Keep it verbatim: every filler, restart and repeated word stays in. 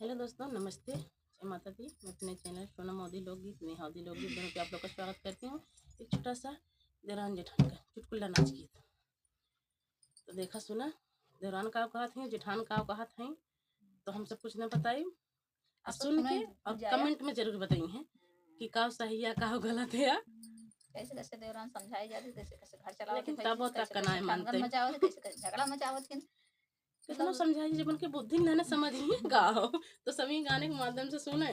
हेलो दोस्तों, नमस्ते, जय माता दी। मैं अपने चैनल सोनम अवधी लोकगीत, नेहा अवधी लोकगीत दोनों पे आप लोग का स्वागत करती हूँ। एक छोटा सा देवरान जेठान का चुटकुला नाच गीत। तो देखा सुना, देवरान का कहत हैं, जेठान का कहत हैं, तो हम सब कुछ न बताई। आ सुन के और कमेंट में जरूर बताई हैं कि का सही है, का गलत है। कैसे कैसे देवरान समझाई जाती, कैसे कैसे घर चलावत, लेकिन तबो तक ना मानते। मचावत, कैसे कैसे झगड़ा मचावत। कितना समझाई, जब उनके बुद्धि ना, ना समझ ही का हो, तो सभी गाने के माध्यम से सुने।